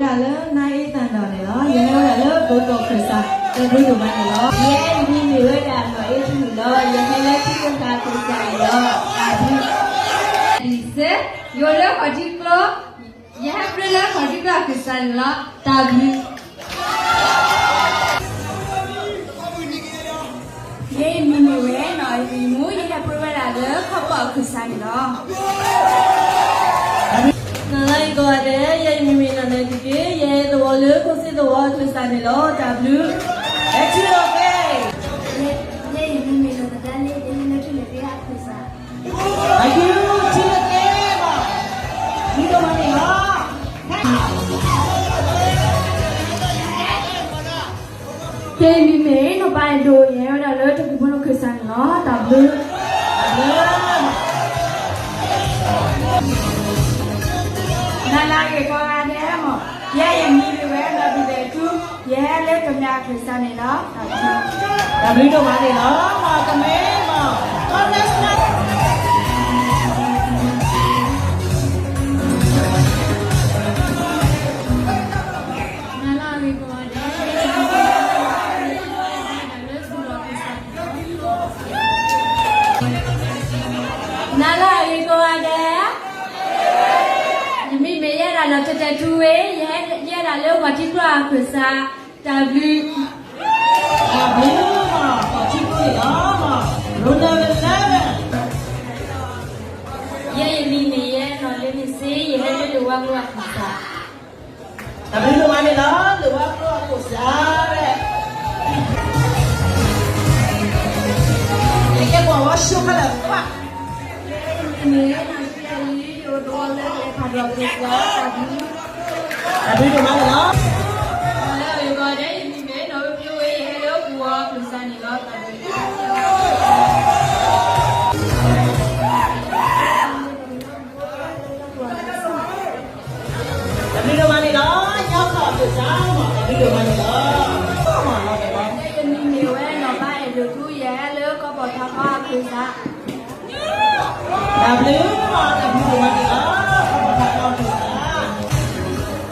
လၢနါအ့သၣ်နီၣ်န့ၣ်လီၤ. ယဟဲဝဲဒၣ်လၢဘိကီၢ်ခၢၣ်စး တၢ်ဘျုးဒိၣ်မးန့ၣ်လီၤ. ယဲအမံၤမ့ၢ်ဝဲဒၣ်နီၢ်အ့ထူလီၤ. ယဟဲလၢထံကီၢ်ခၢၣ်စးန့ၣ်လီၤ. တၢ်ဘျုး ယိၤလၢခီၣ်ထံကျိ ယဟဲပြၢလၢခီၣ်ထံကျိခၢၣ်စးန့ၣ်လီၤ. တၢ်ဘျုး ယဲအမံၤမ့ၢ်ဝဲနီၢ်အ့မူ, ယဟဲပြၢဝဲဒၣ်လၢခီၣ်ပီၣ်အခၢၣ်စးန့ၣ်လီၤ. နၤလၢအဂ့ၤကိးဂၤဒဲး, ယဲအမံၤမ့ၢ်နီၢ်နဲၣ်တက့ၢ်, ယဟဲသဝီလၢခိၣ်စ့သဝီအခၢၣ်စးန့ၣ်လီၤ. တၢ်ဘျုး ဟဲထံၣ်လီၤက့ၤ. ယဲအမံၤမ့ၢ်နီၢ်သဒါလ့, ယဟဲလၢထံန့ၣ်သ့အခၢၣ်စး ယဲအမံၤမ့ၢ် နီၢ်ပၢ်အဲၣ်ဒိး, ယဟဲဝဲဒၣ်လၢတကူၣ်ဖိနီၢ်ခၢၣ်စးန့ၣ်လီၤ. တၢ်ဘျုး နၤလၢအဂ့ၤကိးဂၤဒဲးမး, ယဲအမံၤမ့ၢ်ဝဲနီၢ်ဘံၣ်ဘဲၣ်ထူ, ယဟဲလၢကမၠးခၢၣ်စးန့ၣ်လီၤ. တၢ်ဘျုးဒိၣ်မးန့ၣ်လီၤ. မ့ၢ်တမ့ၢ်မး နၤလၢအဂ့ၤကိးဂၤဒဲး, နၤလၢအဂ့ၤကိးဂၤဒဲး, ယမံၤမ့ၢ်ယဲဒၣ်နီၢ်တဲတဲထူဝ့, ယဟဲဒၣ်လၢပှၤထံကျိအခၢၣ်စး, တၢ်ဘျုး, တၢ်ဘျုးမး, ပှၤထံကျိန့ၣ်လီၤ, ရိနၢ်လၢ, ယဲယမံၤမ့ၢ်ယဲနီၢ်လ့မ့ၢ်စ့, ယဟဲလၢလိၣ်ဝါကျိအခၢၣ်စး တၢ်ဘျုးဒိၣ်မးန့ၣ်လီၤ, လိၣ်ဝါကျိအခၢၣ်စး, ယကဲပှၤဝါၡိဖဲလဲၣ်, ယမံၤမ့ၢ်နီၢ်ဆံလံ, ယအိၣ်သဝီလၢကျဲဖးဒိၣ်အခၢၣ်စး, တၢ်ဘျုး, တၢ်ဘျုးဒိၣ်မးန့ၣ်လီၤ. နၤလၢအဂ့ၤကိးဂၤဒဲး, ယမံၤမ့ၢ်နီၢ်ဝ့ဖျိဝ့, ယဟဲလၢပူၤအီၤခၢၣ်စးန့ၣ်လီၤ. တၢ်ဘျုးဒိၣ်မးန့ၣ်လီၤ, ညီခီၣ်ခၢၣ်စးမး, တၢ်ဘျုးဒိၣ်မးန့ၣ်လီၤ, ယမံၤမ့ၢ်ဝဲနီၢ်ပၢ်အဲၣ်ဒိးထူ, ယဟဲလၢကီၢ်ပီၣ်ထးခီအခၢၣ်စး, တၢ်ဘျုးမး, တၢ်ဘျုးဒိၣ်မးန့ၣ်လီၤ, ကီၢ်ပီၣ်ထးခီအခၢၣ်စး,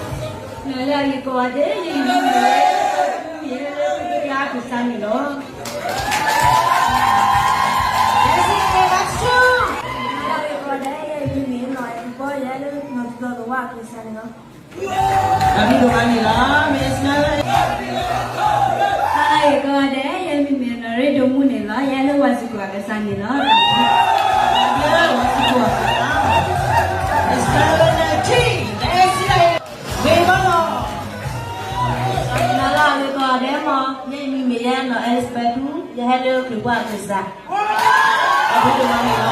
နၤလၢအဂ့ၤကိးဂၤဒဲး, ယမံၤမ့ၢ်ဝဲ, ယဟဲလၢကီၢ်ပီၣ်ထးခီအခၢၣ်စးန့ၣ်လီၤ. နၤလၢအဂ့ၤကိးဂၤဒဲး, ယမံၤမ့ၢ်နီၢ်အဲၣ်ဘီ, ယဟဲလၢနီၢ်တံၤသီၣ်သဝီအခၢၣ်စးန့ၣ်လီၤ. တၢ်ဘျုးဒိၣ်မးန့ၣ်လီၤ, မ့ၢ်စနၢ, နၤလၢအဂ့ၤကိးဂၤဒဲး, ယမံၤမ့ၢ်နီၢ်ရ့ဒိၣ်မူန့ၣ်လီၤ, ယဟဲလၢဝၤစူၤကိၣ်အခၢၣ်စးန့ၣ်လီၤ. တၢ်ဘျုး, ဝၤစူၤကိၣ်အခၢၣ်စး, မ့ၢ်စနၢ, မ့ၢ်ဘီလီၤ. နၤလၢအဂ့ၤကိးဂၤဒဲးမး, ယဲယမံၤမ့ၢ်ယဲနီၢ်အဲလစဘဲထူ, ယဟဲလၢခရံာ်ပှၤအခၢၣ်စး, တၢ်ဘျုးဒိၣ်မးန့ၣ်လီၤ.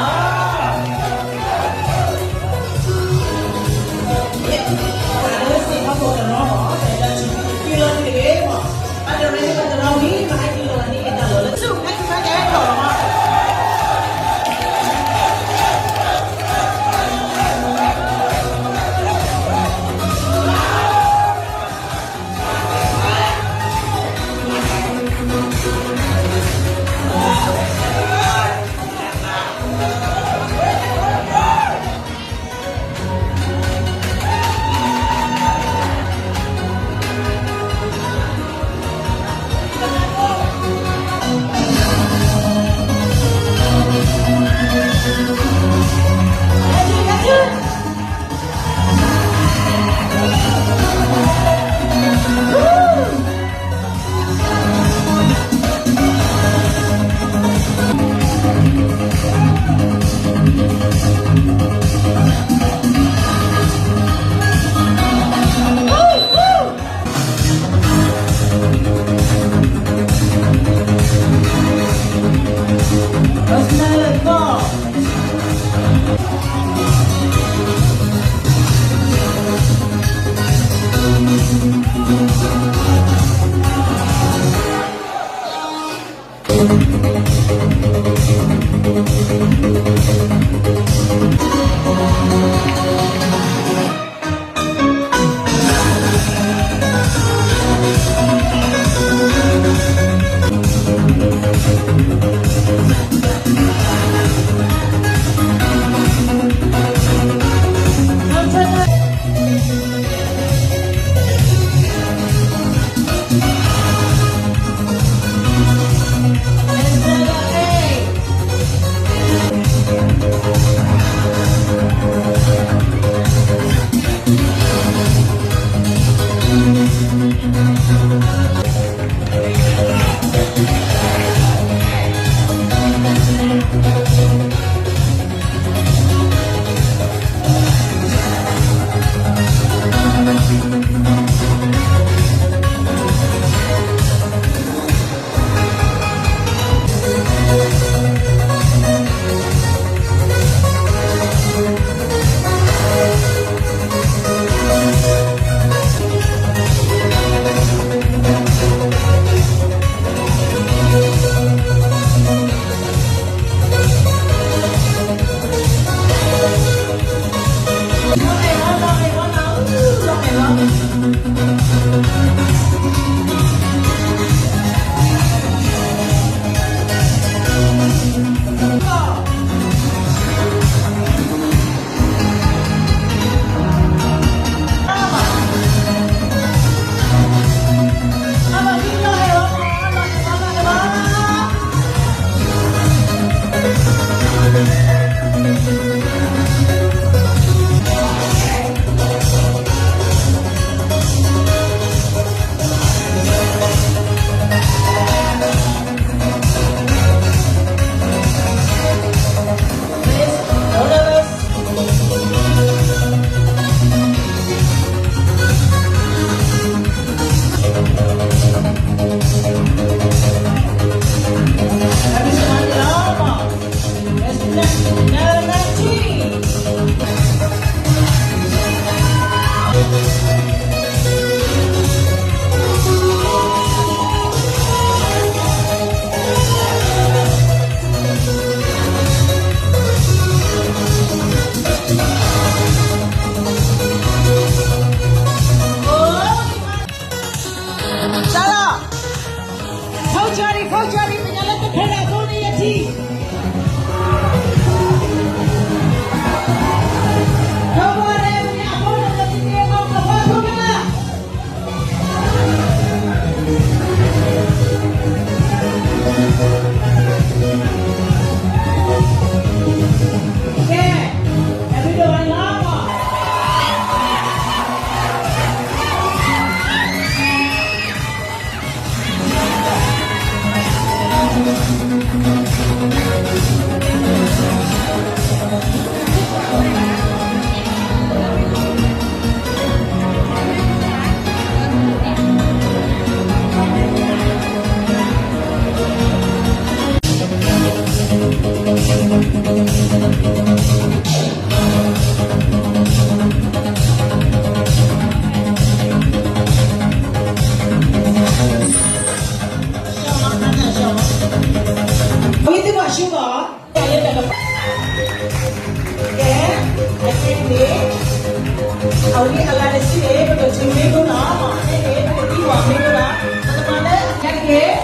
အဂၤတဆံန့ၣ် ပကဆိၣ်မ့ၢ်ကိၣ်လီၤ, အန့ၣ်န့ၣ် ပကသံကွၢ်မ့ၢ်ကိၣ်လီၤ, ပကမၤလၢညါတက့ၢ်,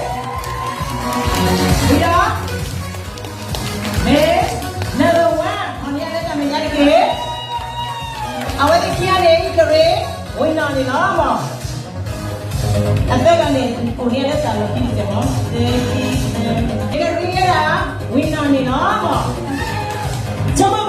ဝံၤဒီး မ့ၢ် number one မ့ၢ်လၢတၢ်မဲာ်ညါတက့ၢ်, အဝဲသ့ၣ်ခံဂၤန့ၣ် ကရ့ ဝံနီၢ်န့ၣ်လီၤ. အသၢဂၤန့ၣ် အိၣ်န့ၢ်လၢတၢ်လီၢ်ခံတစဲးမး, ကရ့ဒၣ် ဝံနီၢ်န့ၣ်လီၤ. ဆိကမိၣ်